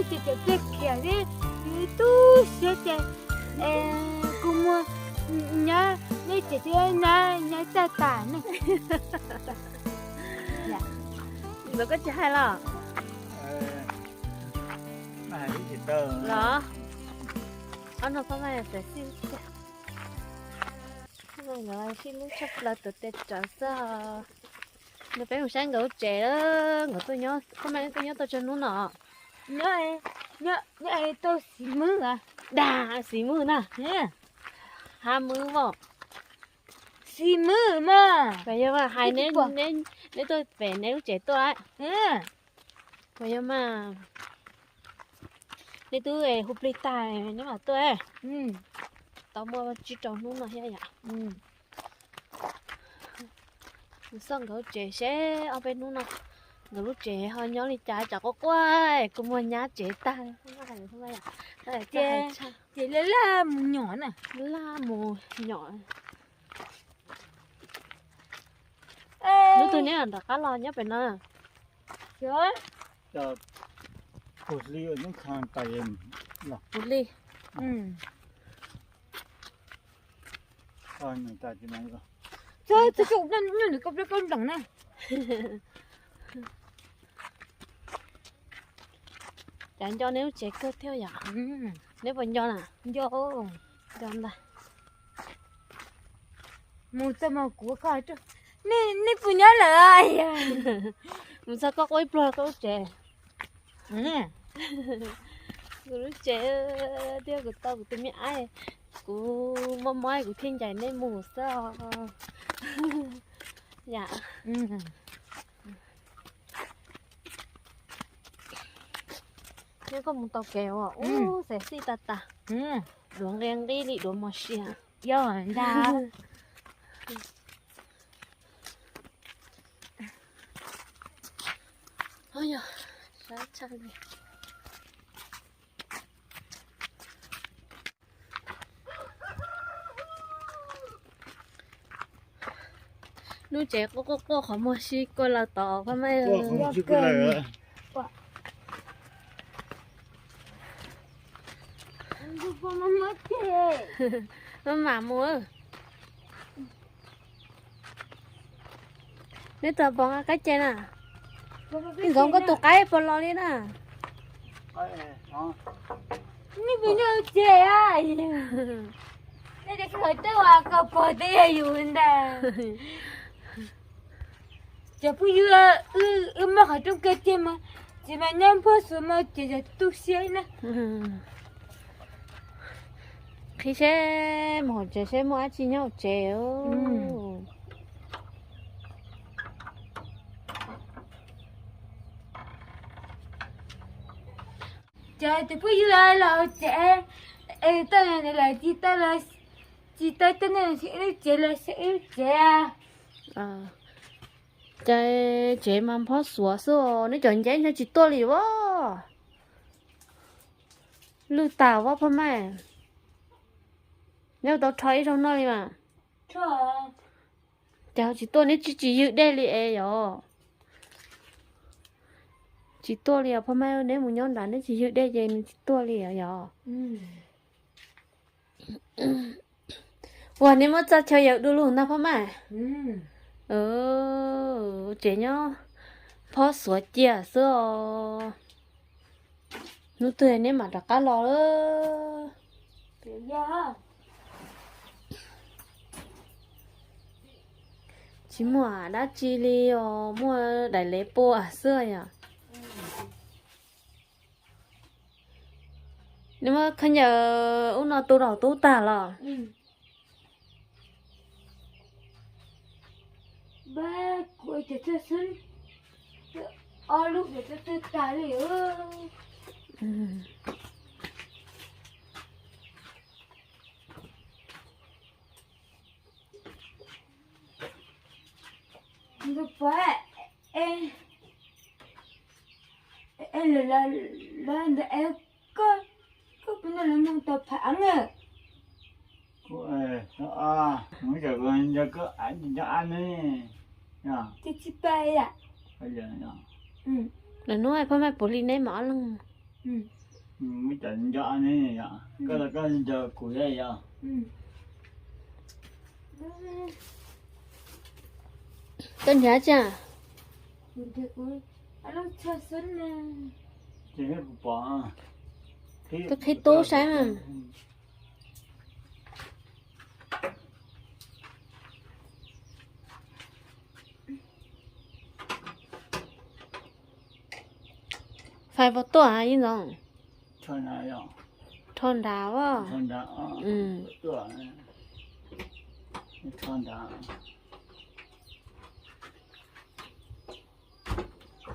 Ces cov kiag khiav thiab, tu siab ces kuv muag nyob, neb tsev thiab nyob tag tas ne. Ntxawm koj tsis hais los? Los, ob no pab mas xav xij tiag. Sib hlub tshaj plaws tuav tes rawv xwb. Nws peb mus saib nkawd lub tsev, nkawd tuaj nyob, pab mas tuaj nyob tau tsawg hnub no? Nyob tau xis mwb. Dag, xis mwb na. Ha mwb os. Xis mwb mas. Puas yog mas hais, neb tuaj pem neb lub tsev tuaj. Puas yog mas. Neb twb hu plig tag neb mam tuaj. Tau muaj tsib rau hnub no thiab yom. Mus xauj nkawd lub tsev seb ob peb hnub no nkawd lub tsev ho nyob li cas, tsam quaj quaj kuv muag nyab tsev tag. Ces laj laj mus nyom na. Laj mus nyom. Hnub twg neb rov qab los nyob pem no? Puv hli. Cas nco neb lub tsev kawg thiab yom? Neb puas nco na? Nco ntag. Mus txog mas kuv, nej puas nyob lawm? Mus txog koj quaj ib pluag koj lub tsev. Kuv lub tsev thiab kuv tau kuv tus me ab, kuv mob mob kuv thiaj ncaim nej mus xwb. Yam. Neb koj mus tau kev ua ub xav xij tas tas. Duav nqi nqi li duav mos sia. Yog ntag. Yog, sab tshaj li. Lub tsev quaj quaj quaj qhov muag sib kuaj laws tod pab maj. Maj mam mus. Neb tus pog qaib ce na. Neb nkaum koj tus qaib puas los li na? Nej puas nyob tsev? Nej qhov rooj as koj pog twb yog yus ntag. Cov phooj ywg, wb muaj qhov rooj kawg tiag mas, tsis mas nyob nphuab xuav mas ces yog tu siab na. Qhib seb mus hauv tsev seb muaj dab tsi nyob hauv tsev. Cov, cov phooj ywg los hauv tsev, es tau lawm tsis tau los, tsis tau tau nej lub tsev los saib wb lub tsev. Ces tsev mas nphob xuav xwb, neb cov nceb ntshe tsis tuaj li as. Lwj tag as phob maj. Neb tau rho ib zaug noj li mas. Ces ho tsis tuaj, neb tsis, tsis ywg dej li es yog? Tsis tuaj li os phob maj, neb mus nyob nrad neb tsis ywg dej ces nws tsis tuaj li os yog? Ua, neb muab txoj chaw yaws du lug ntag phob maj. Tsev nyob nphob xuav cia xwb os. Hnub twg neb mam rov qab los lawm. Tsis muaj dab tsi li os, muaj daim lev pua xwb yom. Neb muab khaub ncaws ub no tu rau tub tag los? Kuv cov txhua xwb, ob lub cov txhua tag li. Ntu pab, e, e, lawv, lawv ntawd es koj, koj puas nrog lawv mus tau phav av? Kuv, mus, nco koj, nco av ne. Tis tsis pab yam. Lawm hnub pab maj puv hli neb mam ob leeg. Muab cov nco ne yom, koj los koj nco kuv thiab yom. Koj nrhiav tsi? Koj qhib tub saib mas. Fais puas tuaj Yeej Ntxoov? Rho nrad as.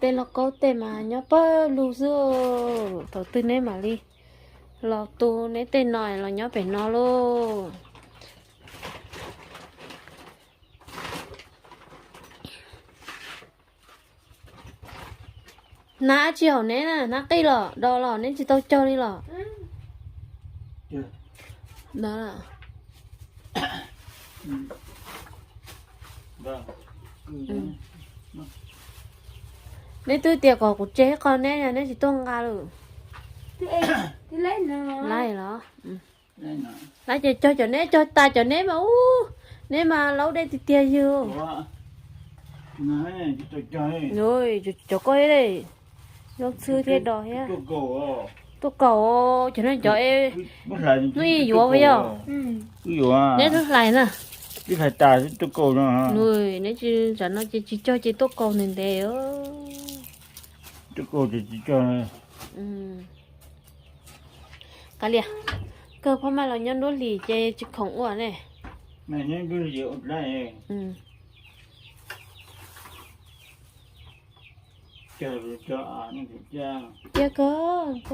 Tej lauj kaub tej mas nyob pawg lug xwb, thaum twg neb mam li los tu neb tej no los nyob pem no lauj. Hnab tsi hauv neb na, hnab qij los do los neb tsis tau cog li los? Neb twb tias kom kuv tseg qho neb, neb tsis tuaj nqa lawm. Laij los? Laij ces cog cov neb, cog tas cov neb mas ub, neb mas laub dej tiag tiag yog. Cov koj zoo txhwb thiab do thiab. Tuaj kaus cov no cov hnub ib yuav puas yog? Neb twb hlais na. Neb tsis, tsam no ces tsis cog ces tuaj kaus ntev ntev. Kav liam, kawg phob maj los nyob nruab hlis ces tsis khoom ua ne. Cia kawg.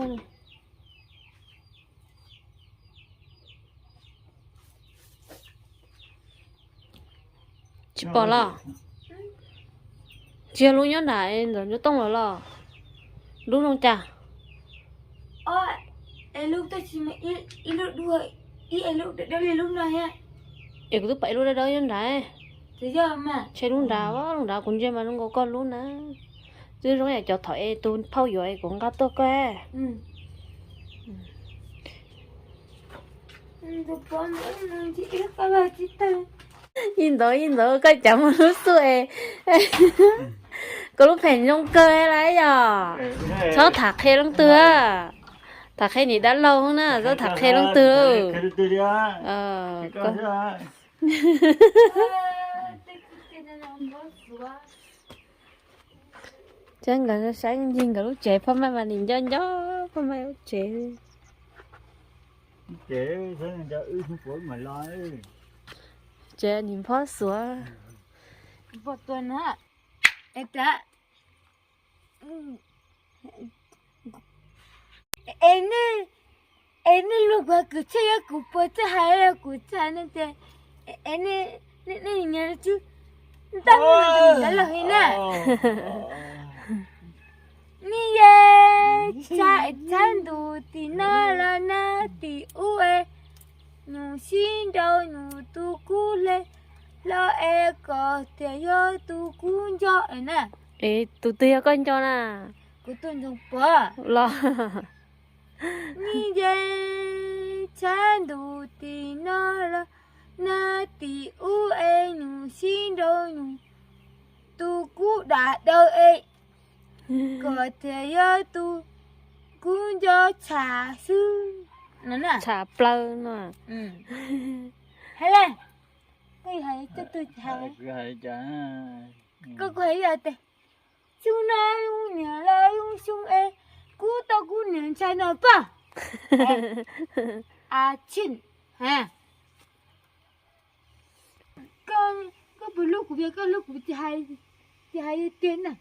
Tsis pom los? Tsis yog lub nyob nram Ntxoov Ntsuab Tooj los los? Lub zoo cas? Es kuv twb pom ib lub dawb dawb nyob nrad. Ntshe lub nrad, lub nrad kuv ntsia mas zoo nkaus koj lub na. Twb zoo yam cov thaum es tus phauj yuav es kuv nqa tuaj koj. Yeej Ntxoov, Yeej Ntxoov, koj cas muaj lub xub es koj lub pheem zoo kawg lawm yom. Txhob tham qhia leej twg, tham qhia niam dab laug na, txhob tham qhia leej twg. Saib nkawd, saib ncig nkawd lub tsev, phob maj mas nim nco nco phob maj lub tsev. Tsev nim phob xuav. Es nej, es nej luag kuv kws tshaj, yog kuv puas txawj hais, kuv txawj hais no ces, es nej, nej nyiam tsw ntaj ntaj los li na. Nej yeej tshab, tshab ntus tim no los nag tim ub es, nyuj sib nraus nyuj tus kub hle los es kom tias yog tus kub nco es na. Es tus twg yog koj nco na? Kuv tus ntxoov puav los. Nej yeej tshab ntus tim no los nag tim ub es nyuj sib nraus nyuj tus kub dam daws es, kom tias yog tus kub nco tsham xwb no na. Tsham plaws no. Hais le, koj hais, koj kuv hais ib yam tias, xyoo no yus niam los yus xyoo es kub tau kuv niam ntshai no paj. A tshim, koj puas hlub kuv, koj hlub kuv ces hais tiag na.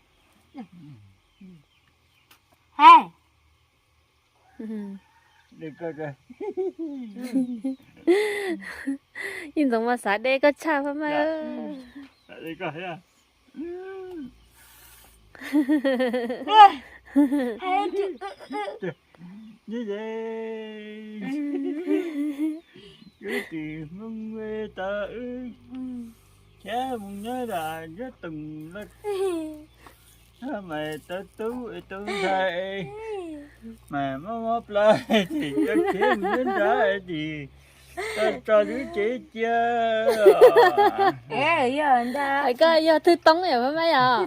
Hais. Yeej Ntxoov mas xav de koj tshaj pab mas. Kwv tij Hmoob tau wb thiab mus nyob nram nyob toog lawm. Mas tau tub es tau ntxhais, mas mob mob plab ces coj khiav mus nyob nrad ces tso tso lub tsev cia. Koj yog thwj toob yom, Phab Maj yom?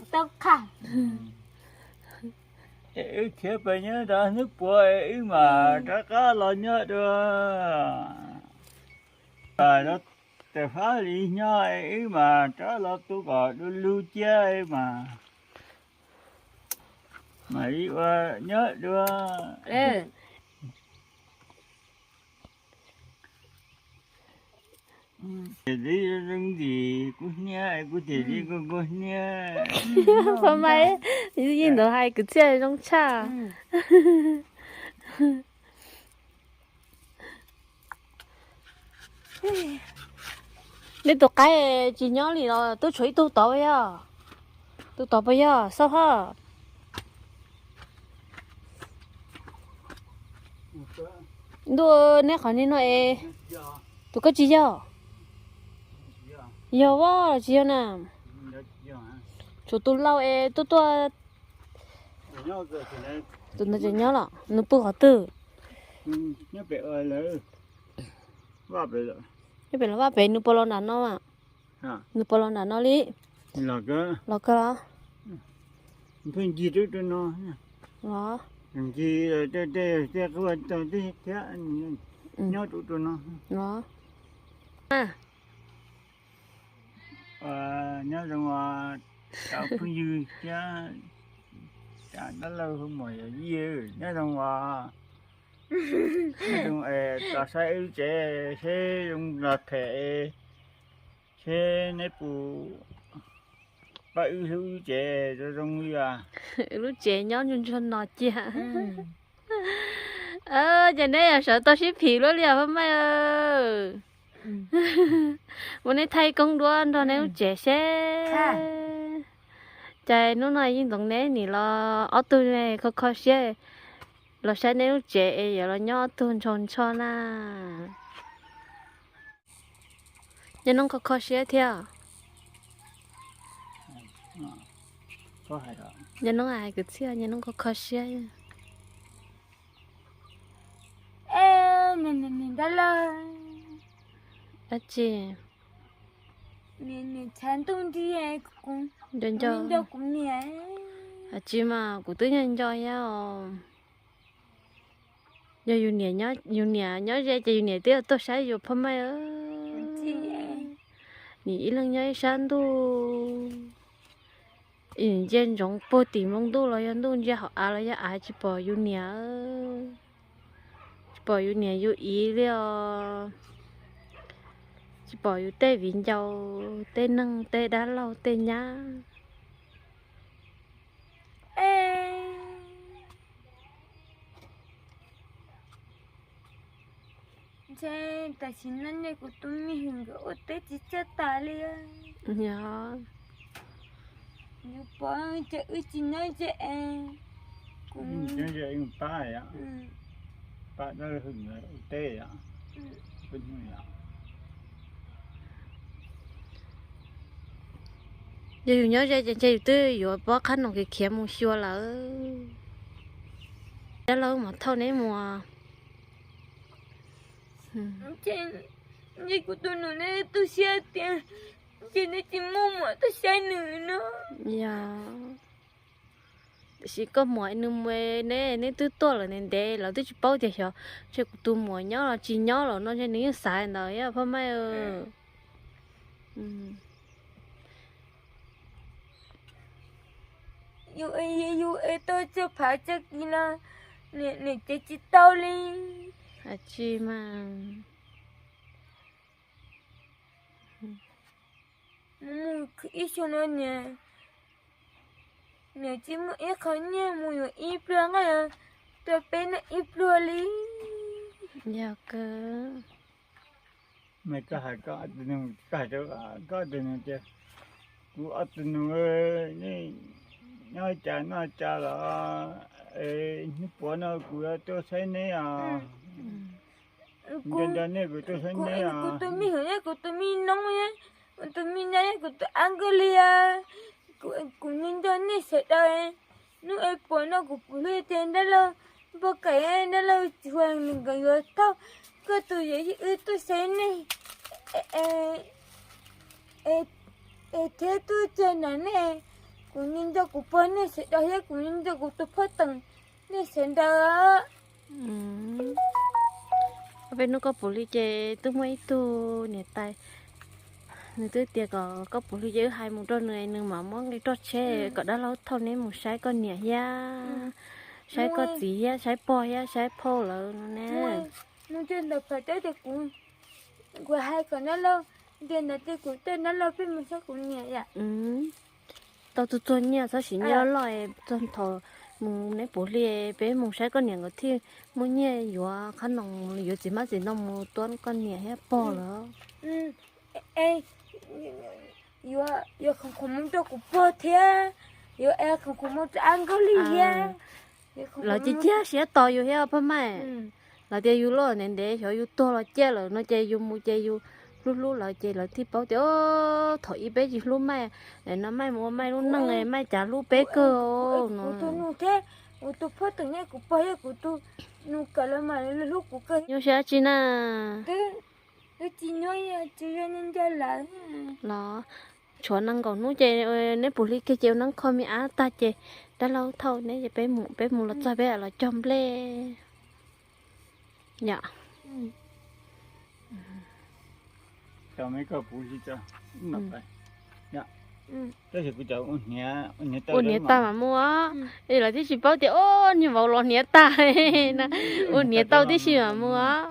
Es wb khiav pais nyob nrad hnub puav es wb mam rov qab los nyob dua. Tawm fab li nyob es wb mam rov los tu kom du lug cia mas mam li ua nyob dua. Ces li zoo ntxim kub hnyiab, kuv ces li kub kub hnyiab. Phab Maj, yeej ntawd hais kwv txhiaj zoo tshaj. Nej tus qaib tsis nyob li los twb tshuav ib tug tod puas yog? Tus tod puas yog Xauj Haj? Ntuj, neb qhov niag no es tus koj tsis yog? Yog as, tsis yog na. Tshuav tus laus es tuaj tuaj. Tus ntawd tseem nyob los nws pw qhov twg? Nyob pem los vaj pem, nws puas los nram no? Nws puas los nram no li? Los kawg los? Pheej ncig rau rau no. Los ncig tej tej tej quaj tau tib thiab, nyob rau rau no. Los nyob zoo os, cov phooj ywg thiab cov dab laug muam yawm yij, nyob zoo os. Nyob zoo es tos saib wb tsev seb zoo los them, seb neb puas pab wb hlub wb tsev zoo zoo li os. Wb lub tsev nyob ntsuag ntsuag no cia. Ces neb yuav sawv tau sib phim luaj li os Phab Maj. Muab neb thaij koob duab nrog neb lub tsev seb. Ces hnub no yeej ntxoov neb nim los ob tug kho kho siab los saib neb lub tsev es yuav los nyob ob tug ntshaus ntsho na. Nyob noob kho kho siab thiab. Nyob noob hais kwv txhiaj, nyob noob kho kho siab. Dab laug, dab tsi? Niam tshav ntuj nti, nco nco kuv niam. Dab tsi mas kuv twb nco nco thiab os. Yog yus niam, yus niam nyob ze ces yus niam twb tuaj saib yus Phab Maj. Nim ib leeg nyob ib sab ntuj, ntsia ntsoov puag tim npoo ntuj los yog ntuj, ntsia hauv av los yog av, tsis pom yus niam, tsis pom yus niam yus txiv li os. Tsis pom yus tej viv ncaus, tej neeg, tej dab laug, tej nyab. Ntshe tam sim no nej kuv tus me hwm nkawd ua teb tsis txawj tas li. Yog, yuav pom ces wb tsis nyob ze es kuv nyob ze pab, pab dab hwm ua teb. Yog yus nyob ze ces ntshe yus twb yuav pob qhab noom khiav khiav mus xyuas lawm. Dab laug mus thauj neb mus. Ntshe kuv tus nus neb tu siab tias ntshe neb tsis muaj muam tuaj saib nws no. Yog, tiam sis koj muam nws mus neb, neb twb tuaj lawm ntev ntev lawv twb tsis paub tias xyov ntshe kuv tus muam nyob los tsis nyob lawm no, ntshe nws yeej xav ntawd yog Phab Maj. Yus es yus es tau txog phav txog kis no, niam cev tsis tau li. Tsis mas mus ib xyoo no niam, niam tsis muaj ib qho nyiaj mus yuav ib pluag nqaij tuaj peb neeg ib pluag li. Yog kawg. Koj hais, koj hais rau koj tus nus tias kuv ob tug nus, nyob cas noj cas los hnub puav no kuv yuav tuaj saib neb os. Nco nco nej kuv tuaj saib neb os. Kuv tus me hwm, kuv tus me noob, kuv tus me nyab, kuv tus ab nkawj liag, Kuv nco nco nej sawv daws, hnub es puas no kuv puv hli tias dab laug Npauj Kaim, dab laug Tsis Huas nkawd yuav thauj koj tus yawm yij wb tuaj saib nej es thiab tuaj txog no nej. Kuv nco nco kuv pog nej sawv daws thiab kuv nco nco kuv tus phauj Teem nej sawv daws. Peb hnub koj puv hli ces twb muaj ib tug niam tais, nws twb tias kom koj puv hli ces wb hais mus rau nws, nws mam muab nqi roj tsheb kom dab laug thauj neb mus saib koj niam thiab, saib koj txiv thiab, saib pog thiab, saib phauj lawv no ne. Nws twb ntawd phav teb tias kuv, kuv hais kom dab laug, tias ntawd tias kuv coj dab laug peb mus saib kuv niam yom. Tau txuag txuag nyiaj, txhob siv nyiaj loj loj, txog thaum mus neb puv hli peb mus saib koj niam nkawd thiaj muaj nyiaj yuav qhab noos, yuav txiv hmab txiv ntoo mus tuab koj niam thiab pog lawm. Yuav, yuav khoom khoom mus rau kuv pog thiab, yuav khoom khoom mus rau Ab Nkauj Lig thiab. Lawv cia siab tos yus thiab Phaj Maj. Lawv tias yus loj ntev ntev xyov yus tuag los ciaj lawm no ces yus mus ces yus hlub hlub lawv ces lawv thiaj paub tias thaum ub peb tsis hlub Maj, no Maj mus ua Maj lub neej, Maj cas hlub peb kawg no. Kuv tus nus thiab kuv tus phauj Teem, kuv pog thiab kuv tus nus kawm lawv mas lawv hlub kuv kawg. Nyuaj siab dab tsi na? Twb tsis nyuaj, tsis yog nco nco lawv. Los tshuav nees nkaum hnub ces neb puv hli kiag ces ua neeb kho me ab tag ces dab laug thauj neb ces peb mus, peb mus los txog peb los cog nplej. Yom. Ua hniav tag mas mus os. Es lawv twb tsis paub tias, o, niag vauv los hniav tag na. Ua hniav tau tib si mas mus os.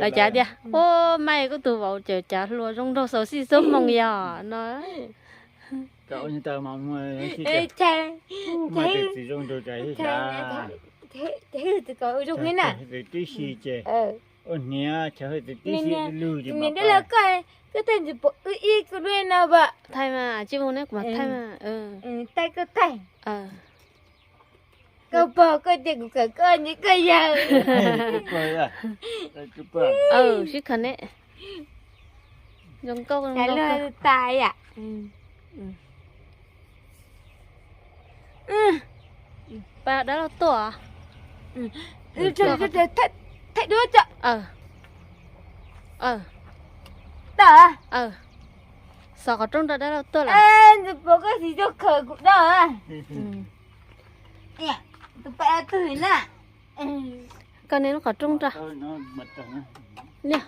Lawv cav tias, o, Maj, koj tus vauv ces cav hluas zoo nraug xaus xij xub moos yog no. Tib si ces ua hniav, niam dab laug koj, koj thaij ntsis pom wb ib koj lub no pom. Thaij mas, tsis mus ne kuv mam thaij mas. Thaij koj thaij. Koj pog koj tias kuv kawm koj ne koj yawg. Sib khaws ne. Zoo nkauj tas yam. Pab dab laug tuaj. Thaij duab tso. Xov qhov rooj rau dab laug tuaj lawm. Ntxim pom koj tsis tau khaws kuv dab. Tus pab twg na? Koj niam lub qhov rooj rau. Niam,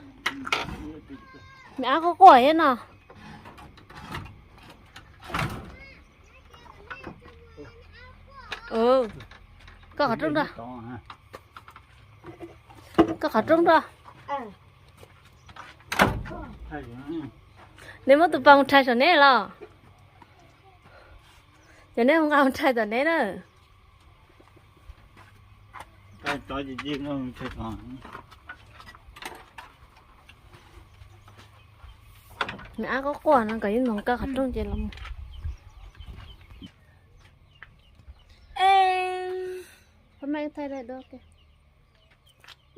me ab quaj quaj thiab no. Koj qhov rooj rau. Koj qhov rooj rau. Neb muab tus pas mus rhais saum neb los. Ces neb mus nqa mus rhais tom neb na. Nws ab quaj quaj no kom ib ntoo koj qhov rooj ces los mus. Pab Maj thaij daim duab.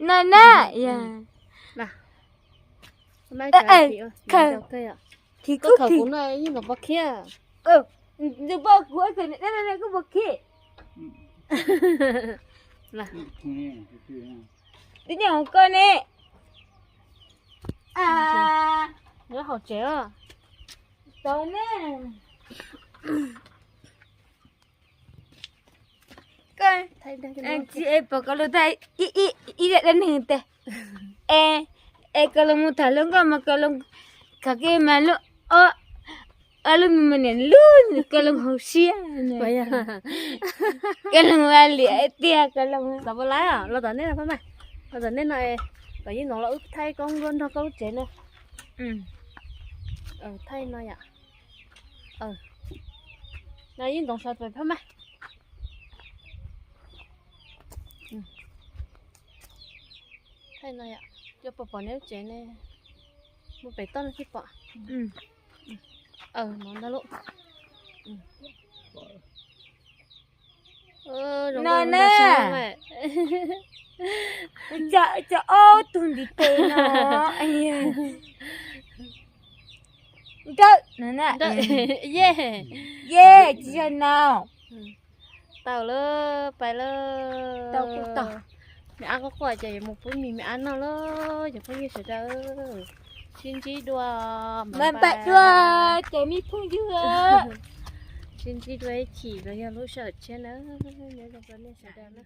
No na, khaws, khaws kuv no yeej pom khiab. Tus poj kuv khaws niam dab laug koj pom khiab. Twb nyob hauv koj ne. Nyob hauv tsev os. Tau ne. Koj tsis es pom koj lug thaij ib, ib, ib zaj dab neeg tes. Es, es koj lug mus tham hluas nkauj mas koj lug khav kiag mas lub ob, ob lub me me niam lub koj lug hauv siab. Koj lug ua liam tiag koj lug. Xav ua lawm los tom nej no Phaj Maj. Los tom nej no, kom yeej ntoo los wb thaij koj nrog koj lub tsev na. Thaij no yom. No yeej ntoo sawv pem Phaj Maj. Thaij no yom, coj pom pom neb lub tsev ne. Mus pem toj no thiaj pom. Mov ntau lub. No na. Cov ob tug ntiv tes no. Nrawm, yej, tsis yog no. Tau lawm, pais lawm. Me ab quaj quaj ces yuav mus pub mis me ab noj lawm cov phooj ywg sawv daws. Sib ntsib dua, npaj dua, cov me phooj ywg. Sib ntsib dua ib chim los yog lub sij hawm tshiab na, nyob zoo rau nej sawv daws na.